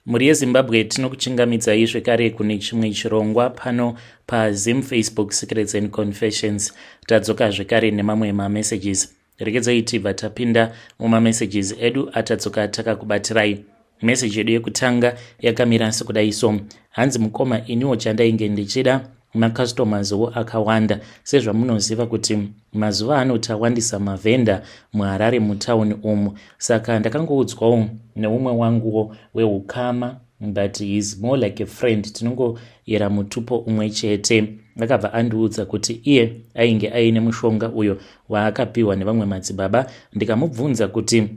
Mhuri yeZimbabwe, tinokuchingamidzai zvekare kune chimwe chirongwa pano paZim Facebook Secrets and Confessions. Tadzoka zvekare nemamwe mamessages. Regedzai tibva tapinda mumamessages edu atadzoka takakubatirai. Meseji yedu yekutanga yakamira sekudai so: hanzi, "Mukoma, iniwo chandainge ndichida macustomers wo akawanda. Sezvamunoziva kuti mazuva ano tawandisa mavhenda muHarare mutauni umu, saka ndakangoudzwawo neumwe wanguwo weukama, but he is more like a friend, tinongoyera mutupo umwe chete. Akabva andiudza kuti iye ainge aine mushonga uyo waakapiwa nevamwe madzibaba. Ndikamubvunza kuti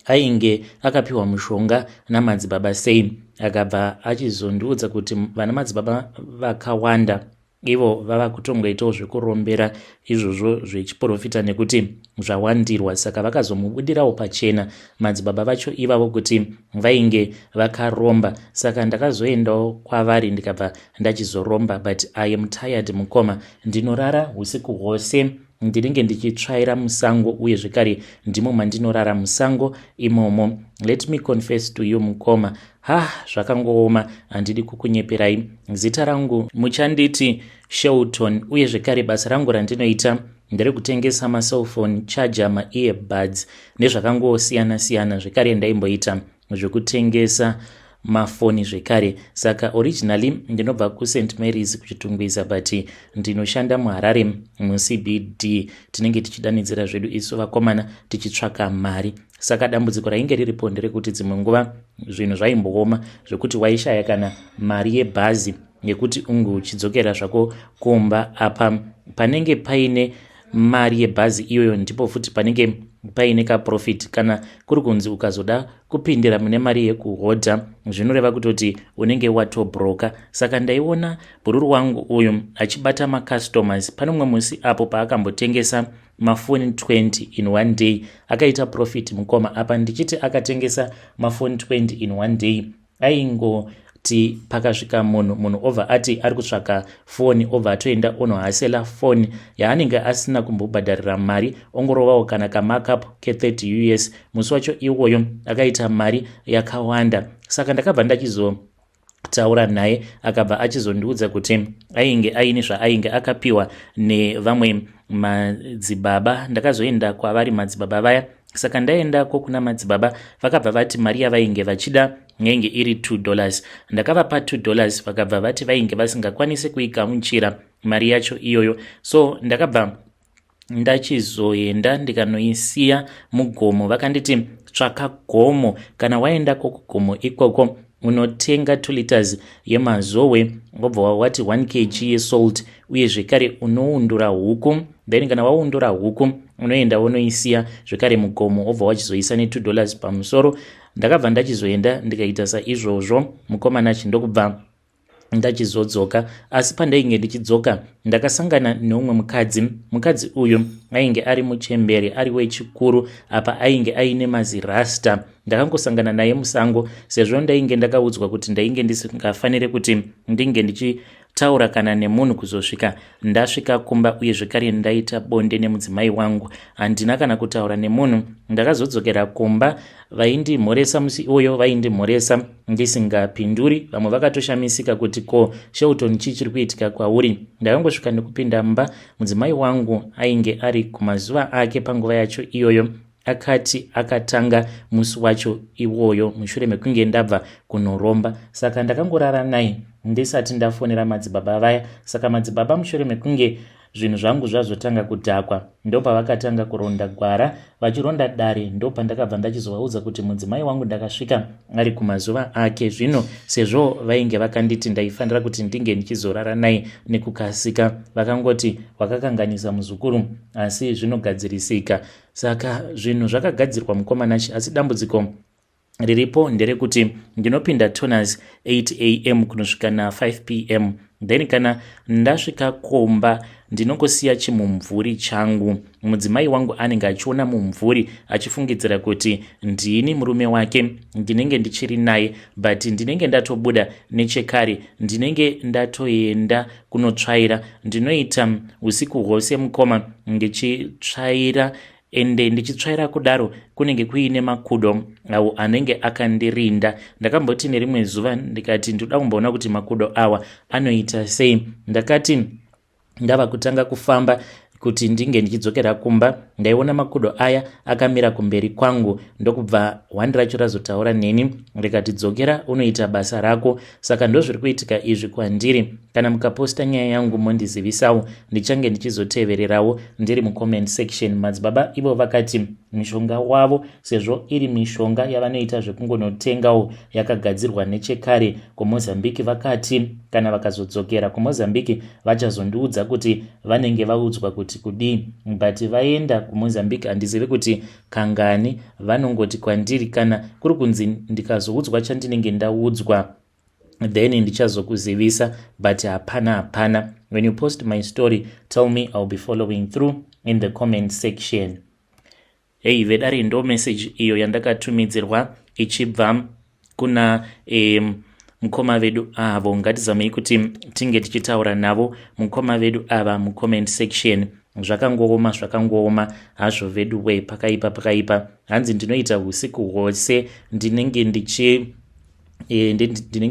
ainge akapiwa mushonga namadzibaba sei, akabva achizondiudza kuti vana madzibaba vakawanda ivo vava kutongoitawo zvekurombera izvozvo zvechiprofita nekuti zvawandirwa. Saka vakazomubudirawo pachena madzibaba vacho ivavo kuti vainge vakaromba. Saka ndakazoendawo kwavari, ndikabva ndachizoromba, but I am tired, mukoma. Ndinorara usiku hwose, ndinenge ndichitsvaira musango, uye zvekare ndimo mandinorara musango imomo. Let me confess to you, mukoma, ha, zvakangooma, handidi kukunyeperai. Zita rangu muchanditi Shelton, uye zvekare basa rangu randinoita nderekutengesa macellphone charger, maearbuds nezvakangosiyana-siyana. Zvekare ndaimboita zvekutengesa mafoni zvekare. Saka originally ndinobva kuSt Marys kuChitungwiza, but ndinoshanda muHarare muCBD. Tinenge tichidanidzira zvedu isu vakomana tichitsvaka mari. Saka dambudziko rainge riripo nderekuti dzimwe nguva zvinhu zvaimbooma zvekuti waishaya kana mari yebhazi yekuti unge uchidzokera zvako kumba. Apa panenge paine mari yebhazi iyoyo ndipo futi panenge paine kaprofit. Kana kuri kunzi ukazoda kupindira mune mari yekuhodha, zvinoreva kutoti unenge watobroka. Saka ndaiona bhururu wangu uyu achibata macustomers. Pane mumwe musi apo paakambotengesa mafoni 20 in one day, akaita profit, mukoma. Apa ndichiti akatengesa mafoni 20 in one day, aingoti pakasvika munhu, munhu obva ati ari kutsvaka foni, obva atoenda onohasela foni yaanenge asina kumbobhadharira mari, ongorovawo kana kamarkup ke30 US. Musi wacho iwoyo akaita mari yakawanda. Saka ndakabva ndachizotaura naye, akabva achizondiudza kuti ainge aine zvaainge akapiwa nevamwe madzibaba. Ndakazoenda kwavari madzibaba vaya. Saka ndaendako kuna madzibaba, vakabva vati mari yavainge vachida yainge iri $2. Ndakavapa $2, vakabva vati vainge vasingakwanisi kuigamuchira mari yacho iyoyo. So ndakabva ndachizoenda ndikanoisiya mugomo. Vakanditi, 'Tsvaka gomo. Kana waendako kugomo ikoko, unotenga 2 liters yemazowe, wobva wawati 1 kg yesalt, uye zvekare unoundura huku. Then kana waundura huku, unoenda unoisiya zvekare mugomo, wobva wachizoisa ne$2 pamusoro.' Ndakabva ndachizoenda ndikaita saizvozvo, mukomana, chindokubva ndachizodzoka. Asi pandainge ndichidzoka, ndakasangana neumwe mukadzi. Mukadzi uyu ainge ari muchembere, ari wechikuru, apa ainge aine mazirasta. Ndakangosangana naye musango, sezvo ndainge ndakaudzwa kuti ndainge ndisingafaniri kuti ndinge ndichitaura kana nemunhu kuzosvika ndasvika kumba, uye zvekare ndaita bonde nemudzimai wangu. Handina kana kutaura nemunhu. Ndakazodzokera kumba, vaindimhoresa musi iwoyo vaindimhoresa ndisingapinduri. Vamwe vakatoshamisika kuti, 'Ko Shelton, chii chiri kuitika kwauri?' Ndakangosvika nekupinda mumba. Mudzimai wangu ainge ari kumazuva ake panguva yacho iyoyo. Akati akatanga musi wacho iwoyo mushure mekunge ndabva kunoromba. Saka ndakangorara naye ndisati ndafonera madzibaba vaya. Saka madzibaba, mushure mekunge zvinhu zvangu zvazotanga kudhakwa, ndopavakatanga kuronda gwara, vachironda dare. Ndopandakabva ndachizovaudza kuti mudzimai wangu ndakasvika ari kumazuva ake. Zvino sezvo vainge vakanditi ndaifanira kuti ndinge ndichizorara naye nekukasika, vakangoti, 'Wakakanganisa, muzukuru, asi zvinogadzirisika.' Saka zvinhu zvakagadzirwa, mukomanachi, asi dambudziko riripo nderekuti ndinopinda toners 8 am kunosvika na5 pm. Then kana ndasvika kumba, ndinongosiya chimumvuri changu. Mudzimai wangu anenge achiona mumvuri achifungidzira kuti ndini murume wake, ndinenge ndichiri naye, but ndinenge ndatobuda nechekare, ndinenge ndatoenda kunotsvaira. Ndinoita usiku hwose, mukoma, ndichitsvaira. Ende ndichitsvaira kudaro kunenge kuine makudo awo anenge akandirinda. Ndakamboti nerimwe zuva ndikati ndinoda kumboona kuti makudo awa anoita sei. Ndakati ndava kutanga kufamba kuti ndinge ndichidzokera kumba, ndaiona makudo aya akamira kumberi kwangu, ndokubva hwandi racho razotaura neni rikati, "Dzokera unoita basa rako." Saka ndozviri kuitika izvi kwandiri. Kana mukaposta nyaya yangu, mondizivisawo, ndichange ndichizotevererawo ndiri mucomment section. Madzibaba ivo vakati mishonga wavo, sezvo iri mishonga yavanoita zvekungonotengawo yakagadzirwa nechekare kuMozambique, vakati kana vakazodzokera kuMozambique vachazondiudza kuti vanenge vaudzwa kuti kudii. But vaenda kuMozambique handizivi kuti kangani. Vanongoti kwandiri kana kuri kunzi ndikazoudzwa chandinenge ndaudzwa, then ndichazokuzivisa, but hapana, hapana. When you post my story, tell me. I'll be following through in the comment section. Hei vedare, ndo message iyo yandakatumidzirwa ichibva kuna mukoma vedu avo. Ngatizamei kuti tinge tichitaura navo mukoma vedu ava mucomment section. Zvakangooma, zvakangooma hazvo vedu we. Pakaipa, pakaipa. Hanzi ndinoita usiku hwose, ndinenge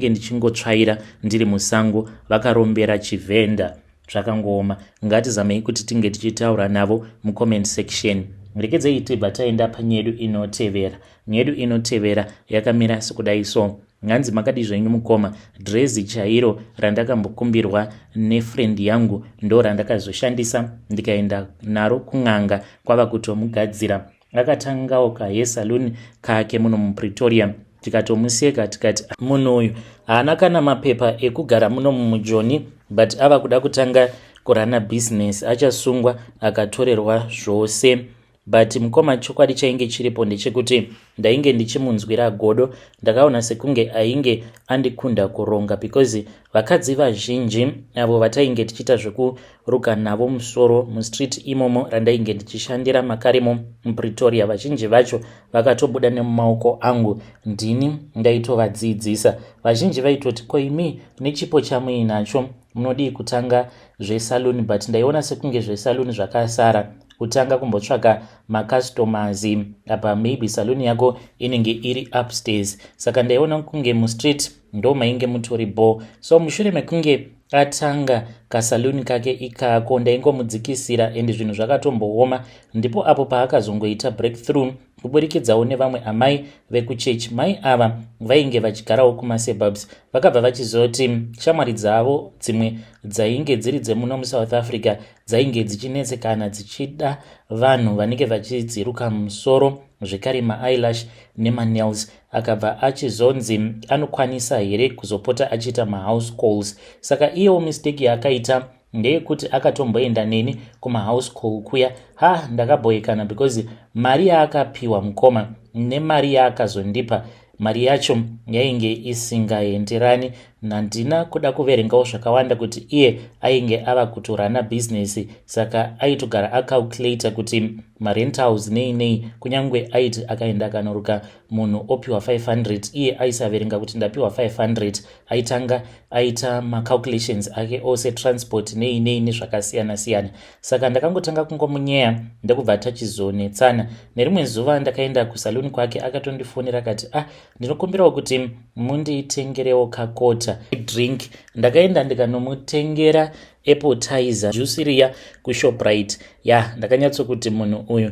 ndichingotsvaira ndiri musango, vakarombera chivhenda. Zvakangooma. Ngatizamei kuti tinge tichitaura navo mucomment section. Rekedzei tibva taenda panyedu inotevera. Nyedu inotevera yakamira sekudai so. Nganzi, "Makadi zvenyu mukoma? Dhirezi chairo randakambokumbirwa nefriend yangu ndo randakazoshandisa, ndikaenda naro kun'anga, kwava kutomugadzira. Akatangawo kahair salon kake muno muPretoria. Tikatomuseka tikati munhu uyu haana kana mapepa ekugara muno mumujoni, but ava kuda kutanga kurana bhizinesi, achasungwa akatorerwa zvose. But mukoma, chokwadi chainge chiripo ndechekuti ndainge ndichimunzwira godo. Ndakaona sekunge ainge andikunda kuronga, because vakadzi vazhinji avo vatainge tichiita zvekuruka navo musoro mustreet imomo randainge ndichishandira makaremo muPretoria, vazhinji vacho vakatobuda nemumaoko angu. Ndini ndaitovadzidzisa. Vazhinji vaitoti, 'Koimi nechipo chamuinacho munodii kutanga zvesaluni?' But ndaiona sekunge zvesaluni zvakasara kutanga kumbotsvaka macustomers apa. Maybe saluni yako inenge iri upstairs, saka ndaiona kunge mustreet ndo mainge mutori bo. So mushure mekunge atanga kasaluni kake ikako, ndaingomudzikisira, and zvinhu zvakatombooma. Ndipo apo paakazongoita breakthrough kuburikidzawo nevamwe amai vekuchechi. Mai ava vainge vachigarawo kumasuburbs. Vakabva vachizoti shamwari dzavo dzimwe dzainge dziri dzemuno muSouth Africa dzainge dzichinetsekana, dzichida vanhu vanenge vachidziruka musoro, zvekare maeyelash nemanails. Akabva achizonzi anokwanisa here kuzopota achiita mahouse calls. Saka iyewo mistake yaakaita ndeyekuti akatomboenda neni kumahouse call kuya. Ha, ndakabhoekana, because mari yaakapiwa mukoma nemari yaakazondipa, mari yacho yainge isingaenderani. Nandina kuda kuverengawo zvakawanda kuti iye ainge ava kutorana bhizinesi, saka aitogara acalculata kuti marentals nei nei. Kunyange aiti akaenda akanoruka munhu opiwa 500, iye aisaverenga kuti ndapiwa 500. Aitanga aita macalculations ake ose, transport nei nei nezvakasiyana-siyana. Saka ndakangotanga kungomunyeya, ndokubva tachizonetsana. Nerimwe zuva ndakaenda kusaluni kwake, akatondifonera akati, 'Ah, ndinokumbirawo kuti munditengerewo kakota drink.' Ndakaenda ndikanomutengera Appletiser juice riya kuShoprite ya. Ndakanyatsokuti munhu uyu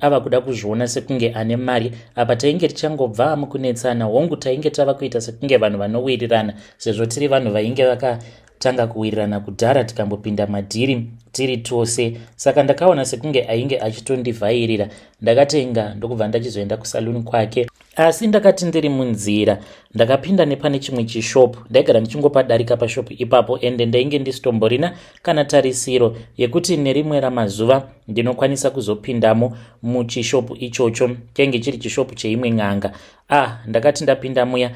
ava kuda kuzviona sekunge ane mari. Apa tainge tichangobva mukunetsana. Hongu, tainge tava kuita sekunge vanhu vanowirirana, sezvo tiri vanhu vainge vakatanga kuwirirana kudhara, tikambopinda madhiri tiri tose. Saka ndakaona sekunge ainge achitondivhairira. Ndakatenga, ndokubva ndachizoenda kusaluni kwake. Asi ndakati ndiri munzira, ndakapinda nepane chimwe chishopu. Ndaigara ndichingopadarika pashopu ipapo, ende ndainge ndisitomborina kana tarisiro yekuti nerimwe ramazuva ndinokwanisa kuzopindamo muchishopu ichocho. Chainge chiri chishopu cheimwe n'anga. Ah, ndakati ndapinda muya,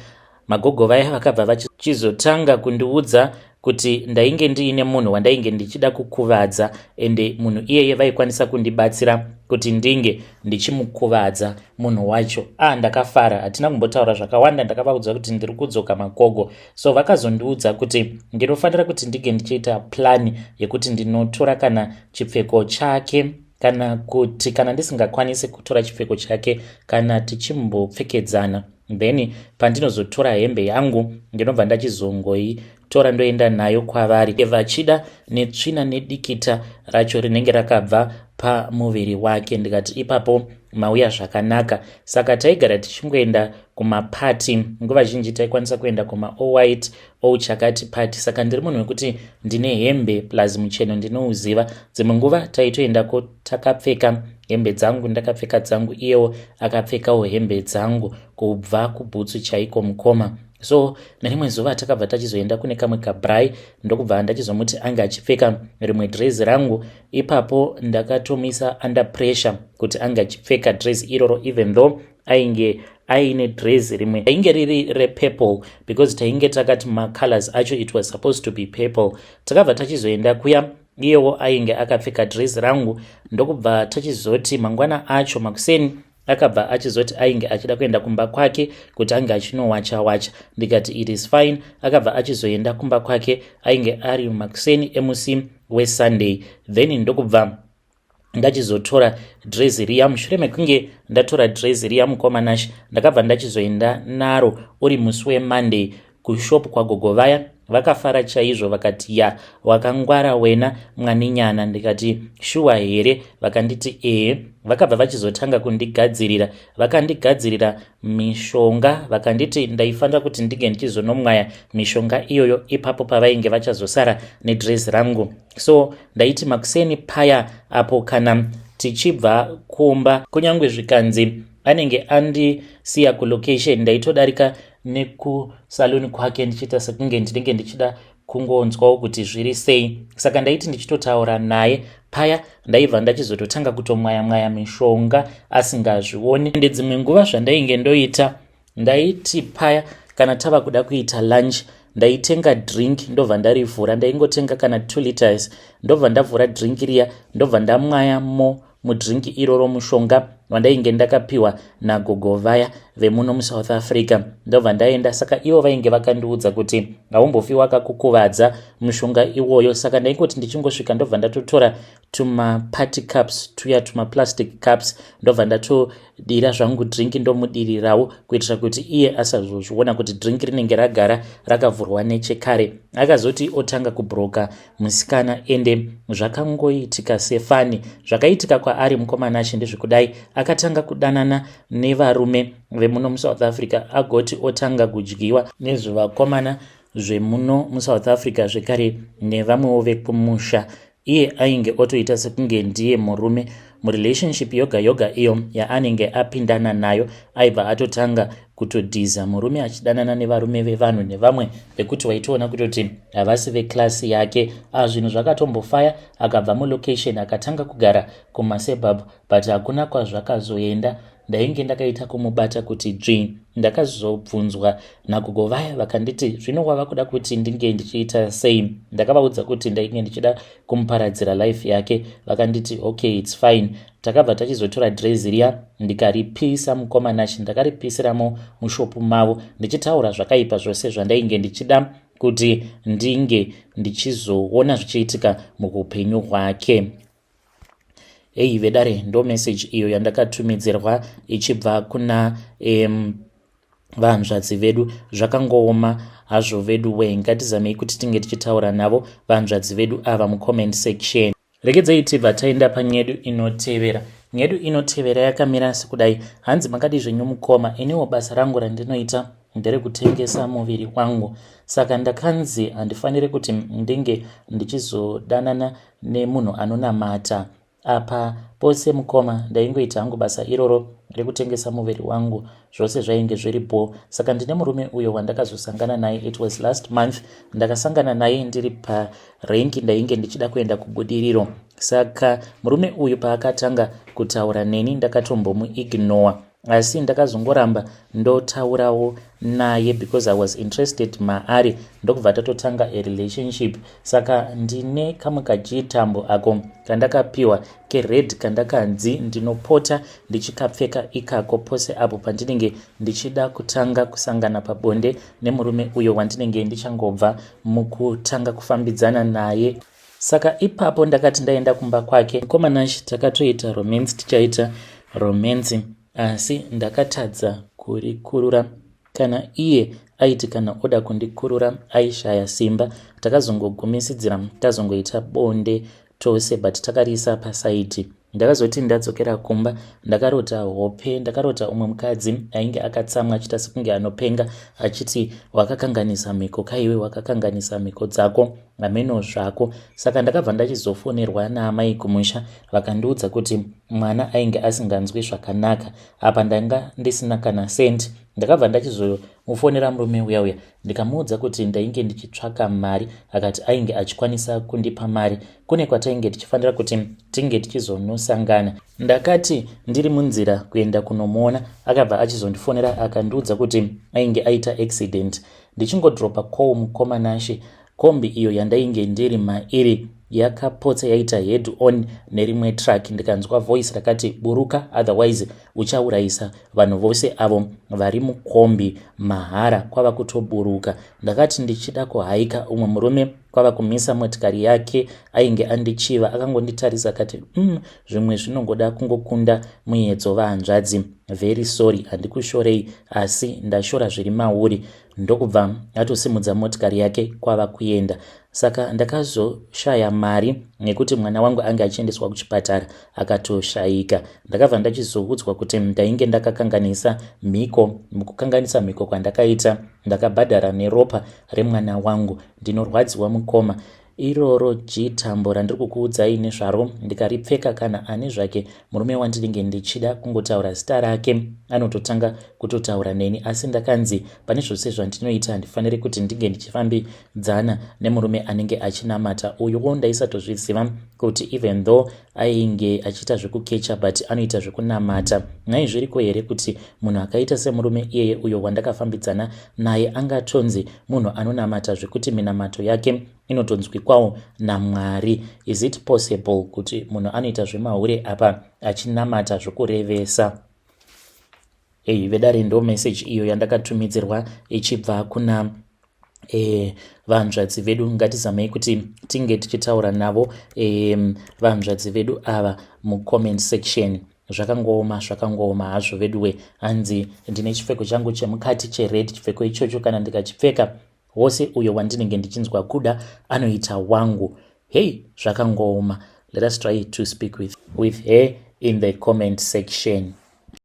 magogo vaya vakabva vachizotanga kundiudza kuti ndainge ndiine munhu wandainge ndichida kukuvadza, ende munhu iyeye vaikwanisa kundibatsira kuti ndinge ndichimukuvadza munhu wacho. Ah, ndakafara. Hatina kumbotaura zvakawanda. Ndakavaudza kuti ndiri kudzoka, magogo. So vakazondiudza kuti ndinofanira kuti ndinge ndichiita plan yekuti ndinotora kana chipfeko chake. Kana kuti kana ndisingakwanisi kutora chipfeko chake, kana tichimbopfekedzana, then pandinozotora hembe yangu ndinobva ndachizongoitora ndoenda nayo kwavari vachida, netsvina nedikita racho rinenge rakabva pamuviri wake. Ndikati, "Ipapo mauya zvakanaka." Saka taigara tichingoenda kumapati. Nguva zhinji taikwanisa kuenda kuma all white o chakati party. Saka ndiri munhu wekuti ndine hembe plus mucheno ndinouziva. Dzimwe nguva taitoendako takapfeka hembe dzangu, ndakapfeka dzangu, iyewo akapfekawo hembe dzangu kubva kubhutsu chaiko, mukoma. So nerimwe zuva takabva tachizoenda kune kamwe kabraai, ndokubva ndachizomuti ange achipfeka rimwe dhirezi rangu. Ipapo ndakatomisa under pressure kuti ange achipfeka dhirezi iroro, even though ainge aine dhirezi rimwe ainge riri repurple, because tainge takati macolors acho, it was supposed to be purple. Takabva tachizoenda kuya, iyewo ainge akapfeka dhirezi rangu, ndokubva tachizoti mangwana acho makuseni akabva achizoti ainge achida kuenda kumba kwake kuti ange achinowacha wacha. Ndikati, "It is fine." Akabva achizoenda kumba kwake, ainge ari makuseni emusi weSunday. Then ndokubva ndachizotora dhirezi riya. Mushure mekunge ndatora dhirezi riya, mukoma Nash, ndakabva ndachizoenda naro uri musi weMonday kushopu kwagogo vaya. Vakafara chaizvo, vakati, "Ya, wakangwara wena, mwaninyana." Ndikati, "Shuwa here?" Vakanditi, "Ehe." Vakabva vachizotanga kundigadzirira. Vakandigadzirira mishonga, vakanditi ndaifanira kuti ndinge ndichizonomwaya mishonga iyoyo ipapo pavainge vachazosara nedhirezi rangu. So ndaiti makuseni paya apo kana tichibva kumba, kunyange zvikanzi anenge andisiya kulocation, ndaitodarika nekusaluni kwake ndichiita sekunge ndinenge ndichida kungonzwawo kuti zviri sei. Saka ndaiti ndichitotaura naye paya, ndaibva ndachizototanga kutomwaya mwaya mishonga asingazvioni. Ende dzimwe nguva zvandainge ndoita, ndaiti paya kana tava kuda kuita lunch, ndaitenga drink, ndobva ndarivhura. Ndaingotenga kana 2 liters, ndobva ndavhura drink riya, ndobva ndamwayamo mudrink iroro mushonga wandainge ndakapiwa nagogo vaya vemuno muSouth Africa, ndobva ndaenda. Saka ivo vainge vakandiudza kuti haumbofi wakakukuvadza mushonga iwoyo. Saka ndaingoti ndichingosvika, ndobva ndatotora tumaparty cups tuya, tumaplastic cups, ndobva ndatodira zvangu drink, ndomudirirawo kuitira kuti iye asazozviona kuti drink rinenge ragara rakavhurwa nechekare. Akazoti otanga kubhuroka musikana, ende zvakangoitika sefani. Zvakaitika kwaari, mukoma Nash, ndezvekudai: akatanga kudanana nevarume vemuno muSouth Africa, agoti otanga kudyiwa nezvevakomana zvemuno muSouth Africa zvekare nevamwewo vekumusha. Iye ainge otoita sekunge ndiye murume murelationship yoga yoga iyo yaanenge apindana nayo. Aibva atotanga kutodhiza murume, achidanana nevarume vevanhu nevamwe vekuti waitoona kutoti havasi veklasi yake. Zvinhu zvakatombofaya, akabva mulocation, akatanga kugara kumasuburbs, but hakuna kwazvakazoenda. Ndainge ndakaita kumubata kuti dzvi. Ndakazobvunzwa nagogo vaya, vakanditi, "Zvino wava kuda kuti ndinge ndichiita sei?" Ndakavaudza kuti ndainge ndichida kumuparadzira life yake. Vakanditi, "Okay, it's fine." Takabva tachizotora dhirezi riya, ndikaripisa, mukoma Nash. Ndakaripisiramo mushopu mavo ndichitaura zvakaipa zvose zvandainge ndichida kuti ndinge ndichizoona zvichiitika muupenyu hwake. Hei vedare, ndo meseji iyo yandakatumidzirwa ichibva kuna vanzvadzi vedu. Zvakangooma hazvo vedu we. Ngatizamei kuti tinge tichitaura navo vanzvadzi vedu ava mucomment section. Regedzai tibva taenda panyedu inotevera. Nyedu inotevera yakamira sekudai. Hanzi, "Makadi zvenyu mukoma? Iniwo basa rangu randinoita nderekutengesa muviri wangu. Saka ndakanzi handifaniri kuti ndinge ndichizodanana nemunhu anonamata. Apa pose, mukoma, ndaingoita hangu basa iroro rekutengesa muviri wangu, zvose zvainge zviri bo. Saka ndine murume uyo wandakazosangana naye. It was last month. Ndakasangana naye ndiri parenki, ndainge ndichida kuenda kuBudiriro. Saka murume uyu paakatanga kutaura neni, ndakatombomuignora, asi ndakazongoramba ndotaurawo naye because I was interested maari, ndokubva tatotanga a relationship. Saka ndine kamwe kachitambo ako kandakapiwa kered, kandakanzi ndinopota ndichikapfeka ikako pose apo pandinenge ndichida kutanga kusangana pabonde nemurume uyo wandinenge ndichangobva mukutanga kufambidzana naye. Saka ipapo ndakati ndaenda kumba kwake, mukomana takatoita romance, tichaita romance, asi ndakatadza kurikurura. Kana iye aiti kana oda kundikurura aishaya simba. Takazongogumisidzira tazongoita bonde tose, but takariisa paside. Ndakazoti ndadzokera kumba, ndakarota hope. Ndakarota umwe mukadzi ainge akatsamwa, achiita sekunge anopenga, achiti, "Wakakanganisa mhiko kaiwe, wakakanganisa mhiko dzako, hameno zvako." Saka ndakabva ndachizofonerwa naamai kumusha, vakandiudza kuti mwana ainge asinganzwi zvakanaka. Apa ndanga ndisina kana sendi. Ndakabva ndachizomufonera murume uya uya, ndikamuudza kuti ndainge ndichitsvaka mari. Akati ainge achikwanisa kundipa mari. Kune kwatainge tichifanira kuti tinge tichizonosangana. Ndakati ndiri munzira kuenda kunomuona, akabva achizondifonera, akandiudza kuti ainge aita accident. Ndichingodropa call, mukomanashe, kombi iyo yandainge ndiri mairi yakapotsa yaita head on nerimwe truck. Ndikanzwa voice rakati, "Buruka, otherwise uchaurayisa vanhu vose avo vari mukombi mahara." Kwava kutoburuka. Ndakati ndichida kuhaika, umwe murume kwava kumisa motikari yake. Ainge andichiva. Akangonditarisa akati, Zvimwe zvinongoda kungokunda muedzo, vahanzvadzi. Very sorry, handikushorei, asi ndashora zviri mauri." Ndokubva atosimudza motikari yake kwava kuenda. Saka ndakazoshaya mari nekuti mwana wangu ange achiendeswa kuchipatara, akatoshayika. Ndakabva ndachizoudzwa kuti ndainge ndakakanganisa mhiko. Mukukanganisa mhiko kwandakaita, ndakabhadhara neropa remwana wangu. Ndinorwadziwa, mukoma. Iroro jitambo randiri kukuudzai nezvaro, ndikaripfeka, kana ani zvake murume wandinenge ndichida kungotaura zita rake anototanga kutotaura neni. Asi ndakanzi pane zvose zvandinoita handifaniri kuti ndinge ndichifambidzana nemurume anenge achinamata. Uyuwo ndaisatozviziva kuti even though ainge achiita zvekukecha, but anoita zvekunamata. Nhai, zviriko here kuti munhu akaita semurume iyeye uyo wandakafambidzana naye angatonzi munhu anonamata, zvekuti minamato yake inotonzwikwawo naMwari? Is it possible kuti munhu anoita zvemahure apa achinamata zvokurevesa? Ei vedare, ndo message iyo yandakatumidzirwa ichibva kuna vanzvadzi vedu. Ngatizamei kuti tinge tichitaura navo vanzvadzi vedu ava mucomment section. Zvakangooma, zvakangooma hazvo veduwe. Hanzi, "Ndine chipfeko changu chemukati chered. Chipfeko ichocho kana ndikachipfeka, wose uyo wandinenge ndichinzwa kuda anoita wangu." Hei, zvakangooma. Let us try to speak with her in the comment section.